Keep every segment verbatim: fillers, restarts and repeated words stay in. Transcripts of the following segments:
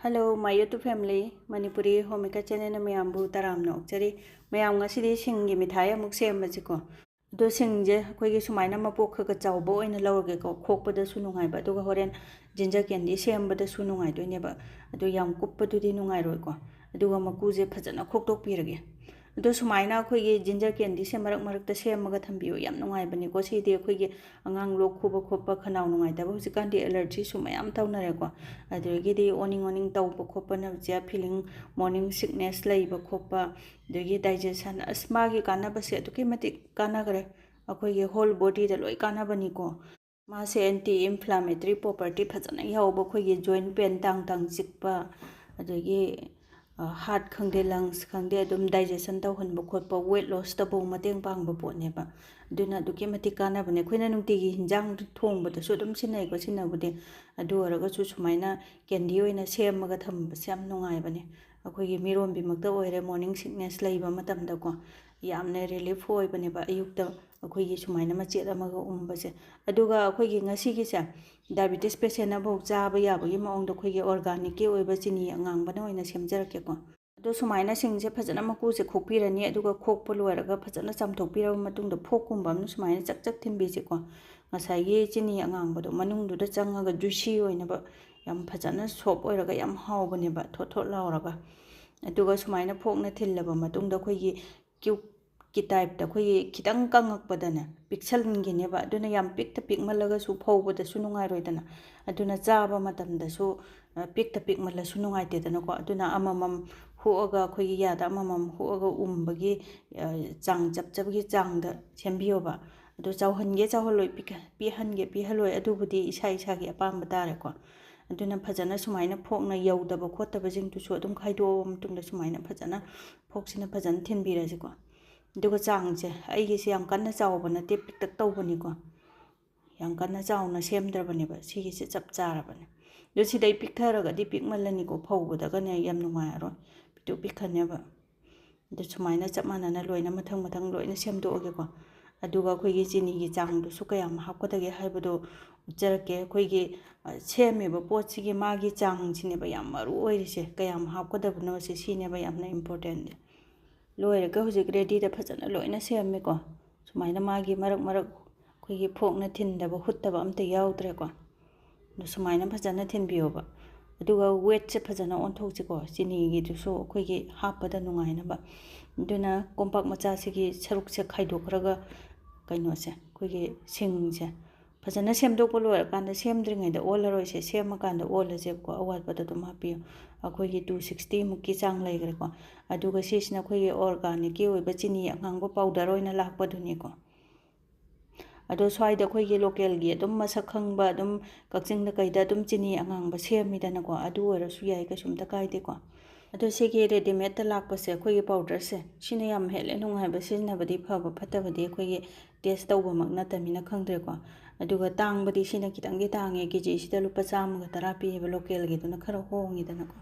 Hello, my YouTube family, Manipuri Homemaker channelꯅ ꯃꯌꯥꯝꯕꯨ ꯇꯔꯥꯝꯅ ꯑꯣꯛꯆꯔꯤ꯫ ꯃꯌꯥꯝ, ꯉꯁꯤꯗꯤ ꯁꯤꯡꯒꯤ ꯃꯤꯊꯥꯏ ꯑꯃꯨꯛ ꯁꯦꯝꯕꯁꯤꯀꯣ꯫ ꯑꯗꯣ ꯁꯤꯡꯁꯦ ꯑꯩꯈꯣꯏꯒꯤ ꯁꯨꯃꯥꯏꯅ ꯃꯄꯣꯛ ꯈꯔ ꯈꯔ ꯆꯥꯎꯕ ꯑꯣꯏꯅ ꯂꯧꯔꯒꯦꯀꯣ, ꯈꯣꯛꯄꯗꯁꯨ ꯅꯨꯡꯉꯥꯏꯕ, ꯑꯗꯨꯒ ꯍꯣꯔꯦꯟ ginger candy ꯁꯦꯝꯕꯗꯁꯨ ꯅꯨꯡꯉꯥꯏꯗꯣꯏꯅꯦꯕ꯫ ꯑꯗꯣ ꯌꯥꯝ ꯀꯨꯞꯄꯗꯨꯗꯤ ꯅꯨꯡꯉꯥꯏꯔꯣꯏꯀꯣ꯫ ꯑꯗꯨꯒ ꯃꯀꯨꯁꯦ ꯐꯖꯅ ꯈꯣꯛꯇꯣꯛꯄꯤꯔꯒꯦ꯫ ꯑꯗꯣ ꯁꯨꯃꯥꯏꯅ ꯑꯩꯈꯣꯏꯒꯤ ginger candyꯁꯦ ꯃꯔꯛ ꯃꯔꯛꯇ ꯁꯦꯝꯃꯒ ꯊꯝꯕꯤꯌꯨ, ꯌꯥꯝ ꯅꯨꯡꯉꯥꯏꯕꯅꯤꯀꯣ꯫ ꯁꯤꯗꯤ ꯑꯩꯈꯣꯏꯒꯤ ꯑꯉꯥꯡ ꯂꯣꯛ ꯈꯨꯕ ꯈꯣꯠꯄ, ꯈꯅꯥꯎ ꯅꯨꯡꯉꯥꯏꯇꯕ, ꯍꯧꯖꯤꯛꯀꯥꯟꯗꯤ allergyꯁꯨ ꯃꯌꯥꯝ ꯇꯧꯅꯔꯦꯀꯣ꯫ ꯑꯗꯨꯗꯒꯤꯗꯤ ꯑꯣꯅꯤꯡ ꯑꯣꯅꯤꯡ ꯇꯧꯕ ꯈꯣꯠꯄꯅ ꯍꯧꯖꯤꯛ feeling, morning sickness ꯂꯩꯕ ꯈꯣꯠꯄ, ꯑꯗꯒꯤ digestion, ꯑꯁ, ꯃꯥꯒꯤ ꯀꯥꯟꯅꯕꯁꯦ ꯑꯗꯨꯛꯀꯤ ꯃꯇꯤꯛ ꯀꯥꯟꯅꯈ꯭ꯔꯦ꯫ ꯑꯩꯈꯣꯏꯒꯤ whole bodyꯗ ꯂꯣꯏ ꯀꯥꯟꯅꯕꯅꯤꯀꯣ꯫ ꯃꯥꯁꯦ anti inflammatory property ꯐꯖꯅ ꯌꯥꯎꯕ, ꯑꯩꯈꯣꯏꯒꯤ joint pain, ꯇꯥꯡ ꯇꯥꯡ ꯆꯤꯛꯄ, ꯑꯗꯒꯤ heart ꯈꯪꯗꯦ, lungs ꯈꯪꯗꯦ, ꯑꯗꯨꯝ digestion ꯇꯧꯍꯟꯕ ꯈꯣꯠꯄ, weight lossꯇꯐꯥꯎ ꯃꯇꯦꯡ ꯄꯥꯡꯕ ꯄꯣꯠꯅꯦꯕ꯫ ꯑꯗꯨꯅ ꯑꯗꯨꯛꯀꯤ ꯃꯇꯤꯛ ꯀꯥꯟꯅꯕꯅꯦ꯫ ꯑꯩꯈꯣꯏꯅ ꯅꯨꯡꯇꯤꯒꯤ ꯍꯤꯟꯖꯥꯡ ꯊꯣꯡꯕꯗꯁꯨ ꯑꯗꯨꯝ ꯁꯤꯖꯤꯟꯅꯩꯀꯣ, ꯁꯤꯖꯤꯟꯅꯕꯨꯗꯤ꯫ ꯑꯗꯨ ꯑꯣꯏꯔꯒꯁꯨ ꯁꯨꯃꯥꯏꯅ candy ꯑꯣꯏꯅ ꯁꯦꯝꯃꯒ ꯊꯝꯕꯁꯦ ꯌꯥꯝ ꯅꯨꯡꯉꯥꯏꯕꯅꯦ꯫ ꯑꯩꯈꯣꯏꯒꯤ ꯃꯤꯔꯣꯟꯕꯤꯃꯛꯇ ꯑꯣꯏꯔꯦ, morning sickness ꯂꯩꯕ ꯃꯇꯝꯗꯀꯣ, ꯌꯥꯝꯅ relief ꯑꯣꯏꯕꯅꯦꯕ ꯑꯌꯨꯛꯇ ꯑꯩꯈꯣꯏꯒꯤ ꯁꯨꯃꯥꯏꯅ ꯃꯆꯦꯠ ꯑꯃꯒ ꯎꯝꯕꯁꯦ꯫ ꯑꯗꯨꯒ ꯑꯩꯈꯣꯏꯒꯤ ꯉꯁꯤꯒꯤꯁꯦ diabetes patientꯅꯐꯥꯎ ꯆꯥꯕ ꯌꯥꯕꯒꯤ ꯃꯑꯣꯡꯗ ꯑꯩꯈꯣꯏꯒꯤ organicꯀꯤ ꯑꯣꯏꯕ ꯆꯤꯅꯤ ꯑꯉꯥꯡꯕꯅ ꯑꯣꯏꯅ ꯁꯦꯝꯖꯔꯛꯀꯦꯀꯣ꯫ ꯑꯗꯣ ꯁꯨꯃꯥꯏꯅ ꯁꯤꯡꯁꯦ ꯐꯖꯅ ꯃꯀꯨꯁꯦ ꯈꯣꯛꯄꯤꯔꯅꯤ, ꯑꯗꯨꯒ ꯈꯣꯛꯄ ꯂꯣꯏꯔꯒ ꯐꯖꯅ ꯆꯥꯝꯊꯣꯛꯄꯤꯔꯕ ꯃꯇꯨꯡꯗ forkꯀꯨꯝꯕ ꯑꯃꯅ ꯁꯨꯃꯥꯏꯅ ꯆꯛ ꯆꯛ ꯊꯤꯟꯕꯤꯁꯦꯀꯣ꯫ ꯉꯁꯥꯏꯒꯤ ꯆꯤꯅꯤ ꯑꯉꯥꯡꯕꯗꯣ ꯃꯅꯨꯡꯗꯨꯗ ꯆꯪꯉꯒ juicy ꯑꯣꯏꯅꯕ, ꯌꯥꯝ ꯐꯖꯅ soft ꯑꯣꯏꯔꯒ ꯌꯥꯝ ꯍꯥꯎꯕꯅꯦꯕ, ꯊꯣꯠ ꯊꯣꯠ ꯂꯥꯎꯔꯒ꯫ ꯑꯗꯨꯒ ꯁꯨꯃꯥꯏꯅ forkꯅ ꯊꯤꯜꯂꯕ ꯃꯇꯨꯡꯗ ꯑꯩꯈꯣꯏꯒꯤ cubeꯀꯤ typeꯇ ꯑꯩꯈꯣꯏꯒꯤ ꯈꯤꯇꯪ ꯀꯪꯉꯛꯄꯗꯅꯦ ꯄꯤꯛꯁꯟꯒꯤꯅꯦꯕ꯫ ꯑꯗꯨꯅ ꯌꯥꯝ ꯄꯤꯛꯇ ꯄꯤꯛꯃꯜꯂꯒꯁꯨ ꯐꯧꯕꯗꯁꯨ ꯅꯨꯡꯉꯥꯏꯔꯣꯏꯗꯅ꯫ ꯑꯗꯨꯅ ꯆꯥꯕ ꯃꯇꯝꯗꯁꯨ, ꯑ, ꯄꯤꯛꯇ ꯄꯤꯛꯃꯜꯂꯁꯨ ꯅꯨꯡꯉꯥꯏꯇꯦꯗꯅꯀꯣ꯫ ꯑꯗꯨꯅ ꯑꯃꯃꯝ ꯍꯨꯛꯑꯒ, ꯑꯩꯈꯣꯏꯒꯤ ꯌꯥꯗ ꯑꯃꯃꯝ ꯍꯨꯛꯑꯒ ꯎꯝꯕꯒꯤ, ꯑ, ꯆꯥꯡ, ꯆꯞ ꯆꯞꯒꯤ ꯆꯥꯡꯗ ꯁꯦꯝꯕꯤꯌꯣꯕ꯫ ꯑꯗꯨ ꯆꯥꯎꯍꯟꯒꯦ ꯆꯥꯎꯍꯜꯂꯣꯏ, ꯄꯤꯛ-, ꯄꯤꯛꯍꯟꯒꯦ ꯄꯤꯛꯍꯜꯂꯣꯏ, ꯑꯗꯨꯕꯨꯗꯤ ꯏꯁꯥ ꯏꯁꯥꯒꯤ ꯑꯄꯥꯝꯕ ꯇꯥꯔꯦꯀꯣ꯫ ꯑꯗꯨꯅ ꯐꯖꯅ ꯁꯨꯃꯥꯏꯅ forkꯅ ꯌꯧꯗꯕ ꯈꯣꯠꯇꯕꯁꯤꯡꯗꯨꯁꯨ ꯑꯗꯨꯝ ꯈꯥꯏꯗꯣꯛꯑꯕ ꯃꯇꯨꯡꯗ ꯁꯨꯃꯥꯏꯅ ꯐꯖꯅ forkꯁꯤꯅ ꯐꯖꯅ ꯊꯤꯟꯕꯤꯔꯁꯤꯀꯣ꯫ ꯑꯗꯨꯒ ꯆꯥꯡꯁꯦ ꯑꯩꯒꯤꯁꯦ ꯌꯥꯝ ꯀꯟꯅ ꯆꯥꯎꯕ ꯅꯠꯇꯦ, ꯄꯤꯛꯇꯛ ꯇꯧꯕꯅꯤꯀꯣ꯫ ꯌꯥꯝ ꯀꯟꯅ ꯆꯥꯎꯅ ꯁꯦꯝꯗ꯭ꯔꯕꯅꯦꯕ, ꯁꯤꯒꯤꯁꯦ ꯆꯞ ꯆꯥꯔꯕꯅꯦ꯫ ꯑꯗꯨ ꯁꯤꯗꯩ ꯄꯤꯛꯊꯔꯒꯗꯤ ꯄꯤꯛꯃꯜꯂꯅꯤꯀꯣ, ꯐꯧꯕꯗꯒꯅꯦ ꯌꯥꯝ ꯅꯨꯡꯉꯥꯏꯔꯔꯣꯏ, ꯄꯤꯛꯇꯨ ꯄꯤꯛꯈ꯭ꯔꯅꯦꯕ꯫ ꯑꯗꯨ ꯁꯨꯃꯥꯏꯅ ꯆꯞ ꯃꯥꯟꯅꯅ ꯂꯣꯏꯅ ꯃꯊꯪ ꯃꯊꯪ ꯂꯣꯏꯅ ꯁꯦꯝꯗꯣꯛꯑꯒꯦꯀꯣ꯫ ꯑꯗꯨꯒ ꯑꯩꯈꯣꯏꯒꯤ ꯆꯤꯅꯤꯒꯤ ꯆꯥꯡꯗꯨꯁꯨ ꯀꯌꯥꯝ ꯍꯥꯞꯀꯗꯒꯦ ꯍꯥꯏꯕꯗꯣ ꯎꯠꯆꯔꯛꯀꯦ꯫ ꯑꯩꯈꯣꯏꯒꯤ, ꯑ, ꯁꯦꯝꯃꯤꯕ ꯄꯣꯠꯁꯤꯒꯤ ꯃꯥꯒꯤ ꯆꯥꯡꯁꯤꯅꯦꯕ ꯌꯥꯝ ꯃꯔꯨ ꯑꯣꯏꯔꯤꯁꯦ, ꯀꯌꯥꯝ ꯍꯥꯞꯀꯗꯕꯅꯣ ꯁꯤ, ꯁꯤꯅꯦꯕ ꯌꯥꯝꯅ important꯫ ꯂꯣꯏꯔꯒ ꯍꯧꯖꯤꯛ readyꯗ ꯐꯖꯅ ꯂꯣꯏꯅ ꯁꯦꯝꯃꯦꯀꯣ꯫ ꯁꯨꯃꯥꯏꯅ ꯃꯥꯒꯤ ꯃꯔꯛ ꯃꯔꯛ ꯑꯩꯈꯣꯏꯒꯤ ꯐꯣꯛꯅ ꯊꯤꯟꯗꯕ ꯈꯣꯠꯇꯕ ꯑꯝꯇ ꯌꯥꯎꯗ꯭ꯔꯦꯀꯣ꯫ ꯑꯗꯨ ꯁꯨꯃꯥꯏꯅ ꯐꯖꯅ ꯊꯤꯟꯕꯤꯌꯣꯕ꯫ ꯑꯗꯨꯒ weightꯁꯦ ꯐꯖꯅ ꯑꯣꯟꯊꯣꯛꯁꯤꯀꯣ, ꯆꯤꯅꯤꯒꯤꯗꯨꯁꯨ ꯑꯩꯈꯣꯏꯒꯤ ꯍꯥꯞꯄꯗ ꯅꯨꯡꯉꯥꯏꯅꯕ꯫ ꯑꯗꯨꯅ ꯀꯣꯝꯄꯥꯛ ꯃꯆꯥꯁꯤꯒꯤ ꯁꯔꯨꯛꯁꯦ ꯈꯥꯏꯗꯣꯛꯈ꯭ꯔꯒ ꯀꯩꯅꯣꯁꯦ, ꯑꯩꯈꯣꯏꯒꯤ ꯁꯤꯡꯁꯦ ꯐꯖꯅ ꯁꯦꯝꯗꯣꯛꯄ ꯂꯣꯏꯔꯀꯥꯟꯗ, ꯁꯦꯝꯗ꯭ꯔꯤꯉꯩꯗ ꯑꯣꯜꯂꯔꯣꯏꯁꯦ, ꯁꯦꯝꯃꯀꯥꯟꯗ ꯑꯣꯜꯂꯁꯦꯕꯀꯣ꯫ ꯑꯋꯥꯠꯄꯗꯣ ꯑꯗꯨꯝ ꯍꯥꯞꯄꯤꯌꯨ꯫ ꯑꯩꯈꯣꯏꯒꯤ two sixtyꯃꯨꯛꯀꯤ ꯆꯥꯡ ꯂꯩꯈ꯭ꯔꯦꯀꯣ꯫ ꯑꯗꯨꯒ ꯁꯤꯁꯤꯅ ꯑꯩꯈꯣꯏꯒꯤ organicꯀꯤ ꯑꯣꯏꯕ ꯆꯤꯅꯤ ꯑꯉꯥꯡꯕ powder ꯑꯣꯏꯅ ꯂꯥꯛꯄꯗꯨꯅꯤꯀꯣ꯫ ꯑꯗꯣ ꯁ꯭ꯋꯥꯏꯗ ꯑꯩꯈꯣꯏꯒꯤ localꯒꯤ ꯑꯗꯨꯝ ꯃꯁꯛ ꯈꯪꯕ, ꯑꯗꯨꯝ ꯀꯛꯆꯤꯡꯗ ꯀꯩꯗ ꯑꯗꯨꯝ ꯆꯤꯅꯤ ꯑꯉꯥꯡꯕ ꯁꯦꯝꯃꯤꯗꯅꯀꯣ, ꯑꯗꯨ ꯑꯣꯏꯔꯁꯨ ꯌꯥꯏ, ꯀꯩꯁꯨꯝꯇ ꯀꯥꯏꯗꯦꯀꯣ꯫ ꯑꯗꯣ ꯁꯤꯒꯤ readymadeꯇ ꯂꯥꯛꯄꯁꯦ, ꯑꯩꯈꯣꯏꯒꯤ powderꯁꯦ, ꯁꯤꯅ ꯌꯥꯝ ꯍꯦꯜꯂꯦ ꯅꯨꯡꯉꯥꯏꯕ꯫ ꯁꯤꯖꯤꯟꯅꯕꯗꯤ ꯐꯕ ꯐꯠꯇꯕꯗꯤ ꯑꯩꯈꯣꯏꯒꯤ test ꯇꯧꯕꯃꯛ ꯅꯠꯇꯃꯤꯅ ꯈꯪꯗ꯭ꯔꯦꯀꯣ꯫ ꯑꯗꯨꯒ ꯇꯥꯡꯕꯗꯤ ꯁꯤꯅ ꯈꯤꯇꯪꯗꯤ ꯇꯥꯡꯉꯦ, KGꯁꯤꯗ ꯂꯨꯄꯥ ꯆꯥꯝꯃꯒ ꯇꯔꯥ ꯄꯤꯌꯦꯕ, localꯒꯤꯗꯨꯅ ꯈꯔ ꯍꯣꯡꯉꯤꯗꯅꯀꯣ꯫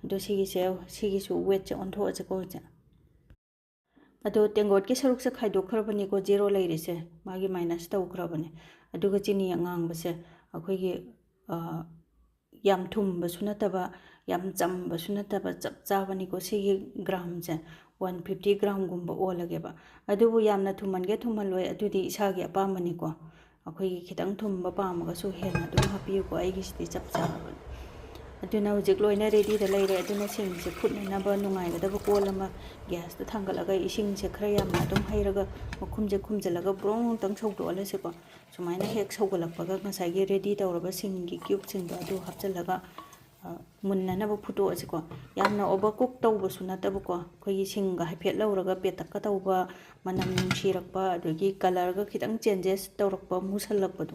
ꯑꯗꯣ ꯁꯤꯒꯤꯁꯦ, ꯁꯤꯒꯤꯁꯨ weightꯁꯦ ꯑꯣꯟꯊꯣꯛꯑꯁꯤꯀꯣ ꯍꯧꯖꯤꯛ꯫ ꯑꯗꯣ ꯇꯦꯡꯀꯣꯠꯀꯤ ꯁꯔꯨꯛꯁꯦ ꯈꯥꯏꯗꯣꯛꯈ꯭ꯔꯕꯅꯤꯀꯣ, zero ꯂꯩꯔꯤꯁꯦ, ꯃꯥꯒꯤ minus ꯇꯧꯈ꯭ꯔꯕꯅꯦ꯫ ꯑꯗꯨꯒ ꯆꯤꯅꯤ ꯑꯉꯥꯡꯕꯁꯦ ꯑꯩꯈꯣꯏꯒꯤ, ꯑ, ꯌꯥꯝ ꯊꯨꯝꯕꯁꯨ ꯅꯠꯇꯕ, ꯌꯥꯝ ꯆꯝꯕꯁꯨ ꯅꯠꯇꯕ, ꯆꯞ ꯆꯥꯕꯅꯤꯀꯣ꯫ ꯁꯤꯒꯤ gramꯁꯦ one fifty gramꯒꯨꯝꯕ ꯑꯣꯜꯂꯒꯦꯕ꯫ ꯑꯗꯨꯕꯨ ꯌꯥꯝꯅ ꯊꯨꯝꯍꯟꯒꯦ ꯊꯨꯝꯍꯜꯂꯣꯏ, ꯑꯗꯨꯗꯤ ꯏꯁꯥꯒꯤ ꯑꯄꯥꯝꯕꯅꯤꯀꯣ꯫ ꯑꯩꯈꯣꯏꯒꯤ ꯈꯤꯇꯪ ꯊꯨꯝꯕ ꯄꯥꯝꯃꯒꯁꯨ ꯍꯦꯟꯅ ꯑꯗꯨꯝ ꯍꯥꯞꯄꯤꯌꯨꯀꯣ, ꯑꯩꯒꯤꯁꯤꯗꯤ ꯆꯞ ꯆꯥꯔꯕꯅꯤ꯫ ꯑꯗꯨꯅ ꯍꯧꯖꯤꯛ ꯂꯣꯏꯅ readyꯗ ꯂꯩꯔꯦ꯫ ꯑꯗꯨꯅ ꯁꯤꯡꯁꯦ ꯐꯨꯠꯅꯅꯕ ꯅꯨꯡꯉꯥꯏꯒꯗꯕ ꯀꯣꯜ ꯑꯃ gasꯇ ꯊꯥꯡꯒꯠꯂꯒ ꯏꯁꯤꯡꯁꯦ ꯈꯔ ꯌꯥꯝꯅ ꯑꯗꯨꯝ ꯍꯩꯔꯒ ꯃꯈꯨꯝꯁꯦ ꯈꯨꯝꯖꯤꯜꯂꯒ ꯕ꯭ꯔꯣꯡ ꯑꯃꯨꯛꯇꯪ ꯁꯧꯗꯣꯛꯍꯜꯂꯁꯤꯀꯣ꯫ ꯁꯨꯃꯥꯏꯅ ꯍꯦꯛ ꯁꯧꯒꯠꯂꯛꯄꯒ ꯉꯁꯥꯏꯒꯤ ready ꯇꯧꯔꯕ ꯁꯤꯡꯒꯤ cubeꯁꯤꯡꯗꯣ ꯑꯗꯨ ꯍꯥꯞꯆꯤꯜꯂꯒ, ꯑ, ꯃꯨꯟꯅꯅꯕ ꯐꯨꯠꯇꯣꯛꯑꯁꯤꯀꯣ꯫ ꯌꯥꯝꯅ overcook ꯇꯧꯕꯁꯨ ꯅꯠꯇꯕꯀꯣ, ꯑꯩꯈꯣꯏꯒꯤ ꯁꯤꯡꯒ ꯍꯥꯏꯐꯦꯠ ꯂꯧꯔꯒ ꯄꯦꯠꯇꯛꯀ ꯇꯧꯕ, ꯃꯅꯝ ꯅꯨꯡꯁꯤꯔꯛꯄ, ꯑꯗꯒꯤ colourꯒ ꯈꯤꯇꯪ changes ꯇꯧꯔꯛꯄ, ꯃꯨꯁꯜꯂꯛꯄꯗꯣ,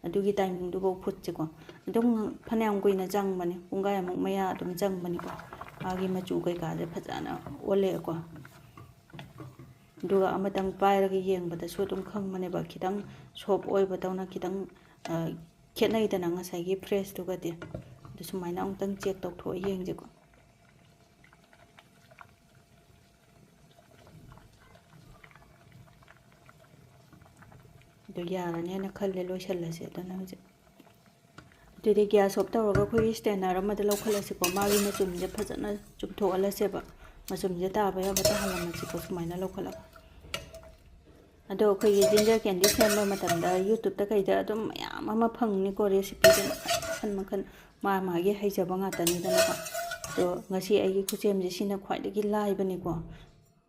ꯑꯗꯨꯒꯤ timingꯗꯨꯐꯥꯎ ꯐꯨꯠꯁꯤꯀꯣ꯫ ꯑꯗꯨꯝ ꯐꯅꯌꯥꯝ ꯀꯨꯏꯅ ꯆꯪꯕꯅꯤ, ꯄꯨꯡꯈꯥꯏꯃꯨꯛ ꯃꯌꯥ ꯑꯗꯨꯝ ꯆꯪꯕꯅꯤꯀꯣ, ꯃꯥꯒꯤ ꯃꯆꯨ ꯀꯩꯀꯥꯁꯦ ꯐꯖꯅ ꯑꯣꯜꯂꯛꯑꯦꯀꯣ꯫ ꯑꯗꯨꯒ ꯑꯃꯇꯪ ꯄꯥꯏꯔꯒ ꯌꯦꯡꯕꯗꯁꯨ ꯑꯗꯨꯝ ꯈꯪꯕꯅꯦꯕ, ꯈꯤꯇꯪ soft ꯑꯣꯏꯕꯗꯧꯅ, ꯈꯤꯇꯪ, ꯑ, ꯈꯦꯠꯅꯩꯗꯅ ꯉꯁꯥꯏꯒꯤ freshꯇꯨꯒꯗꯤ꯫ ꯑꯗꯨ ꯁꯨꯃꯥꯏꯅ ꯑꯃꯨꯛꯇꯪ check ꯇꯧꯊꯣꯛꯑ ꯌꯦꯡꯁꯤꯀꯣ꯫ ꯌꯥꯔꯅꯦꯅ ꯈꯜꯂꯦ, ꯂꯣꯏꯁꯤꯜꯂꯁꯦ꯫ ꯑꯗꯨꯅ ꯍꯧꯖꯤꯛ ꯑꯗꯨꯗꯤ gas off ꯇꯧꯔꯒ ꯑꯩꯈꯣꯏꯒꯤ strainer ꯑꯃꯗ ꯂꯧꯈꯠꯂꯁꯤꯀꯣ꯫ ꯃꯥꯒꯤ ꯃꯆꯨꯝꯁꯦ ꯐꯖꯅ ꯆꯨꯝꯊꯣꯛꯍꯜꯂꯁꯦꯕ, ꯃꯆꯨꯝꯁꯦ ꯇꯥꯕ ꯌꯥꯕ ꯇꯥꯍꯜꯂꯝꯃꯁꯤꯀꯣ, ꯁꯨꯃꯥꯏꯅ ꯂꯧꯈꯠꯂꯒ꯫ ꯑꯗꯣ ꯑꯩꯈꯣꯏꯒꯤ ginger candy ꯁꯦꯝꯕ ꯃꯇꯝꯗ YouTube-ꯇ ꯀꯩꯗ ꯑꯗꯨꯝ ꯃꯌꯥꯝ ꯑꯃ ꯐꯪꯅꯤꯀꯣ, recipe-ꯁꯦ ꯃꯈꯜ ꯃꯈꯜ, ꯃꯥ ꯃꯥꯒꯤ ꯍꯩꯖꯕ ꯉꯥꯛꯇꯅꯤꯗꯅꯀꯣ꯫ ꯑꯗꯣ ꯉꯁꯤ ꯑꯩꯒꯤ ꯈꯨꯠꯁꯦꯝꯁꯦ ꯁꯤꯅ ꯈ꯭ꯋꯥꯏꯗꯒꯤ ꯂꯥꯏꯕꯅꯤꯀꯣ꯫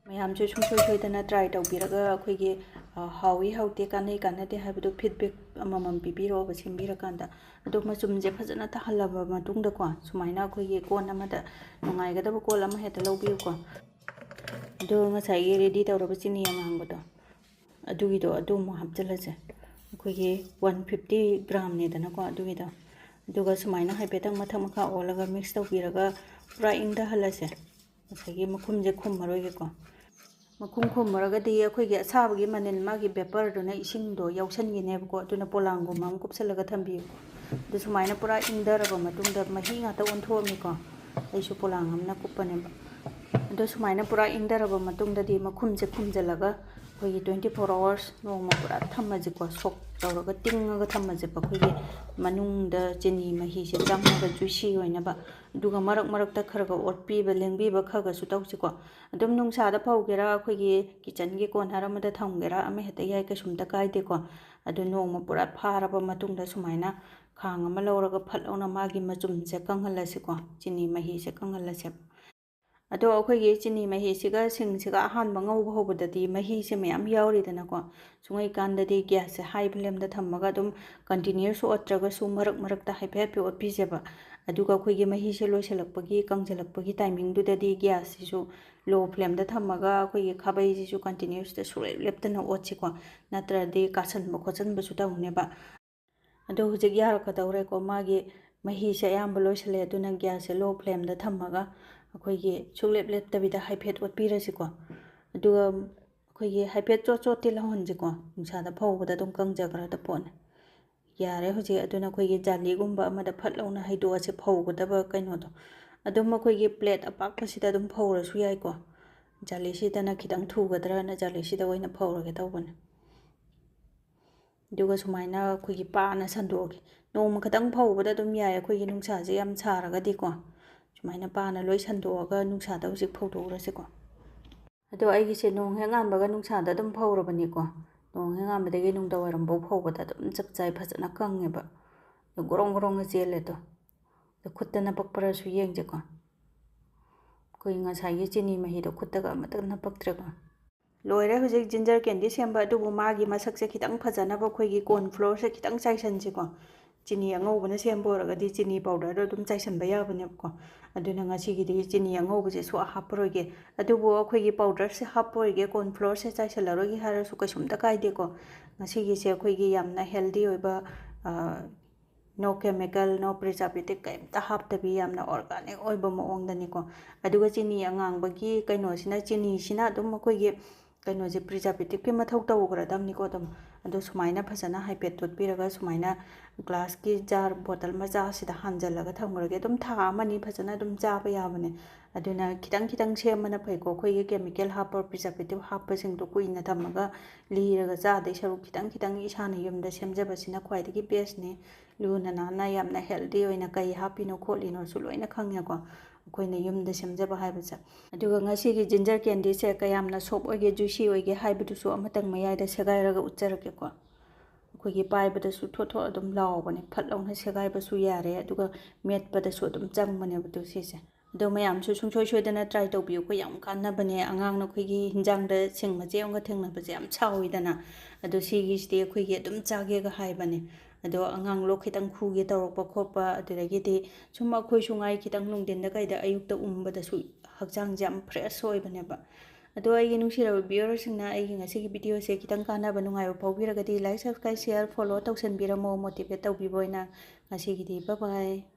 ꯃꯌꯥꯝꯁꯨ ꯁꯨꯡꯁꯣꯏ ꯁꯣꯏꯗꯅ try ꯇꯧꯕꯤꯔꯒ ꯑꯩꯈꯣꯏꯒꯤ, ꯑ, ꯍꯥꯎꯏ ꯍꯥꯎꯇꯦ, ꯀꯥꯟꯅꯩ ꯀꯥꯟꯅꯗꯦ ꯍꯥꯏꯕꯗꯣ feedback ꯑꯃꯃꯝ ꯄꯤꯕꯤꯔꯛꯑꯣꯕ ꯁꯦꯝꯕꯤꯔꯀꯥꯟꯗ꯫ ꯑꯗꯣ ꯃꯆꯨꯝꯁꯦ ꯐꯖꯅ ꯇꯥꯍꯜꯂꯕ ꯃꯇꯨꯡꯗꯀꯣ, ꯁꯨꯃꯥꯏꯅ ꯑꯩꯈꯣꯏꯒꯤ ꯀꯣꯟ ꯑꯃꯗ, ꯅꯨꯡꯉꯥꯏꯒꯗꯕ ꯀꯣꯟ ꯑꯃ ꯍꯦꯛꯇ ꯂꯧꯕꯤꯌꯨꯀꯣ꯫ ꯑꯗꯣ ꯉꯁꯥꯏꯒꯤ ready ꯇꯧꯔꯕ ꯆꯤꯅꯤ ꯑꯉꯥꯡꯕꯗꯣ, ꯑꯗꯨꯒꯤꯗꯣ ꯑꯗꯨ ꯑꯃꯨꯛ ꯍꯥꯞꯆꯤꯜꯂꯁꯦ꯫ ꯑꯩꯈꯣꯏꯒꯤ one fifty gram-ꯅꯦꯗꯅꯀꯣ ꯑꯗꯨꯒꯤꯗꯣ꯫ ꯑꯗꯨꯒ ꯁꯨꯃꯥꯏꯅ ꯍꯥꯏꯐꯦꯠꯇꯪ ꯃꯊꯛ ꯃꯈꯥ ꯑꯣꯜꯂꯒ mix ꯇꯧꯕꯤꯔꯒ ꯄꯨꯔꯥ ꯏꯪꯊꯍꯜꯂꯁꯦ꯫ ꯉꯁꯥꯏꯒꯤ ꯃꯈꯨꯝꯁꯦ ꯈꯨꯝꯃꯔꯣꯏꯒꯦꯀꯣ꯫ ꯃꯈꯨꯝ ꯈꯨꯝꯃꯨꯔꯒꯗꯤ ꯑꯩꯈꯣꯏꯒꯤ ꯑꯁꯥꯕꯒꯤ ꯃꯅꯤꯜ, ꯃꯥꯒꯤ vapor-ꯗꯨꯅ ꯏꯁꯤꯡꯗꯣ ꯌꯥꯎꯁꯟꯈꯤꯅꯦꯕꯀꯣ꯫ ꯑꯗꯨꯅ ꯄꯣꯂꯥꯡꯒꯨꯝꯕ ꯑꯃ ꯀꯨꯞꯁꯜꯂꯒ ꯊꯝꯕꯤꯌꯨ꯫ ꯑꯗꯨ ꯁꯨꯃꯥꯏꯅ ꯄꯨꯔꯥ ꯏꯪꯊꯔꯕ ꯃꯇꯨꯡꯗ ꯃꯍꯤ ꯉꯥꯛꯇ ꯑꯣꯟꯊꯣꯛꯑꯝꯃꯤꯀꯣ꯫ ꯑꯩꯁꯨ ꯄꯣꯂꯥꯡ ꯑꯃꯅ ꯀꯨꯞꯄꯅꯦꯕ꯫ ꯑꯗꯣ ꯁꯨꯃꯥꯏꯅ ꯄꯨꯔꯥ ꯏꯪꯊꯔꯕ ꯃꯇꯨꯡꯗꯗꯤ ꯃꯈꯨꯝꯁꯦ ꯈꯨꯝꯖꯤꯜꯂꯒ ꯑꯩꯈꯣꯏꯒꯤ twenty four hours ꯅꯣꯡꯃ ꯄꯨꯔꯥ ꯊꯝꯃꯁꯤꯀꯣ, soak ꯇꯧꯔꯒ ꯇꯤꯡꯉꯒ ꯊꯝꯃꯁꯦꯕ꯫ ꯑꯩꯈꯣꯏꯒꯤ ꯃꯅꯨꯡꯗ ꯆꯤꯅꯤ ꯃꯍꯤꯁꯦ ꯆꯪꯉꯒ juicy ꯑꯣꯏꯅꯕ꯫ ꯑꯗꯨꯒ ꯃꯔꯛ ꯃꯔꯛꯇ ꯈꯔ ꯈꯔ ꯑꯣꯠꯄꯤꯕ ꯂꯦꯡꯕꯤꯕ ꯈꯔ ꯈꯔꯁꯨ ꯇꯧꯁꯤꯀꯣ꯫ ꯑꯗꯨꯝ ꯅꯨꯡꯁꯥꯗ ꯐꯧꯒꯦꯔꯥ, ꯑꯩꯈꯣꯏꯒꯤ kitchen-ꯒꯤ container ꯑꯃꯗ ꯊꯝꯒꯦꯔꯥ, ꯑꯃ ꯍꯦꯛꯇ ꯌꯥꯏ, ꯀꯩꯁꯨꯝꯇ ꯀꯥꯏꯗꯦꯀꯣ꯫ ꯑꯗꯨ ꯅꯣꯡꯃ ꯄꯨꯔꯥ ꯐꯥꯔꯕ ꯃꯇꯨꯡꯗ ꯁꯨꯃꯥꯏꯅ ꯈꯥꯡ ꯑꯃ ꯂꯧꯔꯒ ꯐꯠ ꯂꯥꯎꯅ ꯃꯥꯒꯤ ꯃꯆꯨꯝꯁꯦ ꯀꯪꯍꯜꯂꯁꯤꯀꯣ, ꯆꯤꯅꯤ ꯃꯍꯤꯁꯦ ꯀꯪꯍꯜꯂꯁꯦꯕ꯫ ꯑꯗꯣ ꯑꯩꯈꯣꯏꯒꯤ ꯆꯤꯅꯤ ꯃꯍꯤꯁꯤꯒ ꯁꯤꯡꯁꯤꯒ ꯑꯍꯥꯟꯕ ꯉꯧꯕ ꯍꯧꯕꯗꯗꯤ ꯃꯍꯤꯁꯦ ꯃꯌꯥꯝ ꯌꯥꯎꯔꯤꯗꯅꯀꯣ꯫ ꯁꯨꯡꯉꯩꯀꯥꯟꯗꯗꯤ gas-ꯁꯦ high flame-ꯗ ꯊꯝꯃꯒ ꯑꯗꯨꯝ continuous ꯑꯣꯠꯇ꯭ꯔꯒꯁꯨ ꯃꯔꯛ ꯃꯔꯛꯇ ꯍꯥꯏꯐꯦꯠ ꯍꯥꯏꯐꯦꯠ ꯑꯣꯠꯄꯤꯁꯦꯕ꯫ ꯑꯗꯨꯒ ꯑꯩꯈꯣꯏꯒꯤ ꯃꯍꯤꯁꯦ ꯂꯣꯏꯁꯤꯜꯂꯛꯄꯒꯤ, ꯀꯪꯁꯤꯜꯂꯛꯄꯒꯤ timing-ꯗꯨꯗꯗꯤ gas-ꯁꯤꯁꯨ low flame-ꯗ ꯊꯝꯃꯒ ꯑꯩꯈꯣꯏꯒꯤ ꯈꯥꯕꯩꯁꯤꯁꯨ continuous-ꯇ ꯁꯨꯡꯂꯦꯞ ꯂꯦꯞꯇꯅ ꯑꯣꯠꯁꯤꯀꯣ, ꯅꯠꯇ꯭ꯔꯗꯤ ꯀꯥꯁꯟꯕ ꯈꯣꯠꯆꯟꯕꯁꯨ ꯇꯧꯅꯦꯕ꯫ ꯑꯗꯣ ꯍꯧꯖꯤꯛ ꯌꯥꯔꯛꯀꯗꯧꯔꯦꯀꯣ꯫ ꯃꯥꯒꯤ ꯃꯍꯤꯁꯦ ꯑꯌꯥꯝꯕ ꯂꯣꯏꯁꯤꯜꯂꯦ꯫ ꯑꯗꯨꯅ gas-ꯁꯦ low flame-ꯗ ꯊꯝꯃꯒ ꯑꯩꯈꯣꯏꯒꯤ ꯁꯨꯡꯂꯦꯞ ꯂꯦꯞꯇꯕꯤꯗ ꯍꯥꯏꯐꯦꯠ ꯑꯣꯠꯄꯤꯔꯁꯤꯀꯣ꯫ ꯑꯗꯨꯒ ꯑꯩꯈꯣꯏꯒꯤ ꯍꯥꯏꯐꯦꯠ ꯆꯣꯠ ꯆꯣꯠꯇꯤ ꯂꯧꯍꯟꯁꯤꯀꯣ꯫ ꯅꯨꯡꯁꯥꯗ ꯐꯧꯕꯗ ꯑꯗꯨꯝ ꯀꯪꯖꯈ꯭ꯔꯗ ꯄꯣꯠꯅꯤ꯫ ꯌꯥꯔꯦ ꯍꯧꯖꯤꯛ꯫ ꯑꯗꯨꯅ ꯑꯩꯈꯣꯏꯒꯤ ꯖꯥꯂꯤꯒꯨꯝꯕ ꯑꯃꯗ ꯐꯠ ꯂꯥꯎꯅ ꯍꯩꯗꯣꯛꯑꯁꯦ ꯐꯧꯒꯗꯕ ꯀꯩꯅꯣꯗꯣ꯫ ꯑꯗꯨꯝ ꯑꯩꯈꯣꯏꯒꯤ plate ꯑꯄꯥꯛꯄꯁꯤꯗ ꯑꯗꯨꯝ ꯐꯧꯔꯁꯨ ꯌꯥꯏꯀꯣ꯫ ꯖꯥꯂꯤꯁꯤꯗꯅ ꯈꯤꯇꯪ ꯊꯨꯒꯗ꯭ꯔꯅ ꯖꯥꯂꯤꯁꯤꯗ ꯑꯣꯏꯅ ꯐꯧꯔꯒꯦ ꯇꯧꯕꯅꯦ꯫ ꯑꯗꯨꯒ ꯁꯨꯃꯥꯏꯅ ꯑꯩꯈꯣꯏꯒꯤ ꯄꯥꯅ ꯁꯟꯗꯣꯛꯑꯒꯦ꯫ ꯅꯣꯡꯃ ꯈꯛꯇꯪ ꯐꯧꯕꯗ ꯑꯗꯨꯝ ꯌꯥꯏ, ꯑꯩꯈꯣꯏꯒꯤ ꯅꯨꯡꯁꯥꯁꯦ ꯌꯥꯝ ꯁꯥꯔꯒꯗꯤꯀꯣ꯫ ꯁꯨꯃꯥꯏꯅ ꯄꯥꯅ ꯂꯣꯏ ꯁꯟꯗꯣꯛꯑꯒ ꯅꯨꯡꯁꯥꯗ ꯍꯧꯖꯤꯛ ꯐꯧꯗꯣꯛꯎꯔꯁꯤꯀꯣ꯫ ꯑꯗꯣ ꯑꯩꯒꯤꯁꯦ ꯅꯣꯡ ꯍꯦꯛ ꯉꯥꯟꯕꯒ ꯅꯨꯡꯁꯥꯗ ꯑꯗꯨꯝ ꯐꯧꯔꯕꯅꯤꯀꯣ꯫ ꯅꯣꯡ ꯍꯦꯛ ꯉꯥꯟꯕꯗꯒꯤ ꯅꯨꯡꯗꯥꯡ ꯋꯥꯏꯔꯝꯐꯥꯎ ꯐꯧꯕꯗ ꯑꯗꯨꯝ ꯆꯞ ꯆꯥꯏ, ꯐꯖꯅ ꯀꯪꯉꯦꯕ꯫ ꯑꯗꯣ ꯒ꯭ꯔꯣꯡ ꯒ꯭ꯔꯣꯡꯒ ꯆꯦꯜꯂꯦ ꯑꯗꯣ꯫ ꯑꯗꯣ ꯈꯨꯠꯇ ꯅꯄꯛꯄ꯭ꯔꯁꯨ ꯌꯦꯡꯁꯦꯀꯣ꯫ ꯑꯩꯈꯣꯏ ꯉꯁꯥꯏꯒꯤ ꯆꯤꯅꯤ ꯃꯍꯤꯗꯣ ꯈꯨꯠꯇꯒ ꯑꯃꯠꯇ ꯅꯄꯛꯇ꯭ꯔꯦꯀꯣ꯫ ꯂꯣꯏꯔꯦ ꯍꯧꯖꯤꯛ ginger candy ꯁꯦꯝꯕ, ꯑꯗꯨꯕꯨ ꯃꯥꯒꯤ ꯃꯁꯛꯁꯦ ꯈꯤꯇꯪ ꯐꯖꯅꯕ ꯑꯩꯈꯣꯏꯒꯤ corn flourꯁꯦ ꯈꯤꯇꯪ ꯆꯥꯏꯁꯟꯁꯤꯀꯣ꯫ ꯆꯤꯅꯤ ꯑꯉꯧꯕꯅ ꯁꯦꯝꯕ ꯑꯣꯏꯔꯒꯗꯤ ꯆꯤꯅꯤ powderꯗꯣ ꯑꯗꯨꯝ ꯆꯥꯏꯁꯟꯕ ꯌꯥꯕꯅꯦꯕꯀꯣ꯫ ꯑꯗꯨꯅ ꯉꯁꯤꯒꯤꯗꯤ ꯆꯤꯅꯤ ꯑꯉꯧꯕꯁꯦ ꯁꯨꯛꯍꯥꯞ ꯍꯥꯞꯄꯔꯣꯏꯒꯦ꯫ ꯑꯗꯨꯕꯨ ꯑꯩꯈꯣꯏꯒꯤ powderꯁꯦ ꯍꯥꯞꯄꯔꯣꯏꯒꯦ, corn flourꯁꯦ ꯆꯥꯏꯁꯜꯂꯔꯣꯏꯒꯦ ꯍꯥꯏꯔꯁꯨ ꯀꯩꯁꯨꯝꯇ ꯀꯥꯏꯗꯦꯀꯣ꯫ ꯉꯁꯤꯒꯤꯁꯦ ꯑꯩꯈꯣꯏꯒꯤ ꯌꯥꯝꯅ healthy ꯑꯣꯏꯕ, ꯑ, no chemical, no preservative ꯀꯩꯝꯇ ꯍꯥꯞꯇꯕꯤ ꯌꯥꯝꯅ organic ꯑꯣꯏꯕ ꯃꯑꯣꯡꯗꯅꯤꯀꯣ꯫ ꯑꯗꯨꯒ ꯆꯤꯅꯤ ꯑꯉꯥꯡꯕꯒꯤ ꯀꯩꯅꯣꯁꯤꯅ, ꯆꯤꯅꯤꯁꯤꯅ ꯑꯗꯨꯝ ꯑꯩꯈꯣꯏꯒꯤ ꯀꯩꯅꯣꯁꯦ, preservativeꯀꯤ ꯃꯊꯧ ꯇꯧꯈ꯭ꯔꯗꯕꯅꯤꯀꯣ ꯑꯗꯨꯝ꯫ ꯑꯗꯣ ꯁꯨꯃꯥꯏꯅ ꯐꯖꯅ ꯍꯥꯏꯐꯦꯠ ꯇꯣꯠꯄꯤꯔꯒ ꯁꯨꯃꯥꯏꯅ glassꯀꯤ jar, bottle ꯃꯆꯥꯁꯤꯗ ꯍꯥꯟꯖꯜꯂꯒ ꯊꯝꯈ꯭ꯔꯒꯦ꯫ ꯑꯗꯨꯝ ꯊꯥ ꯑꯃꯅꯤ ꯐꯖꯅ ꯑꯗꯨꯝ ꯆꯥꯕ ꯌꯥꯕꯅꯦ꯫ ꯑꯗꯨꯅ ꯈꯤꯇꯪ ꯈꯤꯇꯪ ꯁꯦꯝꯕꯅ ꯐꯩꯀꯣ꯫ ꯑꯩꯈꯣꯏꯒꯤ chemical ꯍꯥꯞꯄ, preservative ꯍꯥꯞꯄꯁꯤꯡꯗꯣ ꯀꯨꯏꯅ ꯊꯝꯃꯒ ꯂꯤꯔꯒ ꯆꯥꯗꯣꯏ ꯁꯔꯨꯛ ꯈꯤꯇꯪ ꯈꯤꯇꯪ ꯏꯁꯥꯅ ꯌꯨꯝꯗ ꯁꯦꯝꯖꯕꯁꯤꯅ ꯈ꯭ꯋꯥꯏꯗꯒꯤ bestꯅꯦ꯫ ꯂꯨꯅ ꯅꯥꯟꯅ ꯌꯥꯝꯅ healthy ꯑꯣꯏꯅ ꯀꯩ ꯍꯥꯞꯄꯤꯅꯣ ꯈꯣꯠꯂꯤꯅꯣꯁꯨ ꯂꯣꯏꯅ ꯈꯪꯉꯦꯀꯣ, ꯑꯩꯈꯣꯏꯅ ꯌꯨꯝꯗ ꯁꯦꯝꯖꯕ ꯍꯥꯏꯕꯁꯦ꯫ ꯑꯗꯨꯒ ꯉꯁꯤꯒꯤ ginger candyꯁꯦ ꯀꯌꯥꯝꯅ soft ꯑꯣꯏꯒꯦ, juicy ꯑꯣꯏꯒꯦ ꯍꯥꯏꯕꯗꯨꯁꯨ ꯑꯃꯇꯪ ꯃꯌꯥꯏꯗ ꯁꯦꯒꯥꯏꯔꯒ ꯎꯠꯆꯔꯛꯀꯦꯀꯣ꯫ ꯑꯩꯈꯣꯏꯒꯤ ꯄꯥꯏꯕꯗꯁꯨ ꯊꯣꯠ ꯊꯣꯠ ꯑꯗꯨꯝ ꯂꯥꯎꯕꯅꯦ, ꯐꯠ ꯂꯥꯎꯅ ꯁꯦꯒꯥꯏꯕꯁꯨ ꯌꯥꯔꯦ, ꯑꯗꯨꯒ ꯃꯦꯠꯄꯗꯁꯨ ꯑꯗꯨꯝ ꯆꯪꯕꯅꯦꯕ ꯑꯗꯨ ꯁꯤꯁꯦ꯫ ꯑꯗꯣ ꯃꯌꯥꯝꯁꯨ ꯁꯨꯡꯁꯣꯏ ꯁꯣꯏꯗꯅ try ꯇꯧꯕꯤꯌꯨꯀꯣ, ꯌꯥꯝ ꯀꯥꯟꯅꯕꯅꯦ꯫ ꯑꯉꯥꯡꯅ ꯑꯩꯈꯣꯏꯒꯤ ꯍꯤꯟꯖꯥꯡꯗ ꯁꯤꯡ ꯃꯆꯦꯠ ꯑꯃꯒ ꯊꯦꯡꯅꯕꯁꯦ ꯌꯥꯝ ꯁꯥꯎꯋꯤꯗꯅ, ꯑꯗꯣ ꯁꯤꯒꯤꯁꯤꯗꯤ ꯑꯩꯈꯣꯏꯒꯤ ꯑꯗꯨꯝ ꯆꯥꯒꯦꯒ ꯍꯥꯏꯕꯅꯦ꯫ ꯑꯗꯣ ꯑꯉꯥꯡ ꯂꯣꯛ ꯈꯤꯇꯪ ꯈꯨꯒꯦ ꯇꯧꯔꯛꯄ ꯈꯣꯠꯄ, ꯑꯗꯨꯗꯒꯤꯗꯤ ꯁꯨꯝ ꯑꯩꯈꯣꯏꯁꯨ ꯉꯥꯏ ꯈꯤꯇꯪ ꯅꯨꯡꯊꯤꯟꯗ ꯀꯩꯗ ꯑꯌꯨꯛꯇ ꯎꯝꯕꯗꯁꯨ ꯍꯛꯆꯥꯡꯁꯦ ꯌꯥꯝ fresh ꯑꯣꯏꯕꯅꯦꯕ꯫ ꯑꯗꯣ ꯑꯩꯒꯤ ꯅꯨꯡꯁꯤꯔꯕ viewerꯁꯤꯡꯅ ꯑꯩꯒꯤ ꯉꯁꯤꯒꯤ videoꯁꯦ ꯈꯤꯇꯪ ꯀꯥꯟꯅꯕ ꯅꯨꯡꯉꯥꯏꯕ ꯐꯥꯎꯕꯤꯔꯒꯗꯤ like, subscribe, share, follow ꯇꯧꯁꯟꯕꯤꯔꯝꯃꯣ, motivate ꯇꯧꯕꯤꯕ ꯑꯣꯏꯅ꯫ ꯉꯁꯤꯒꯤꯗꯤ bye bye꯫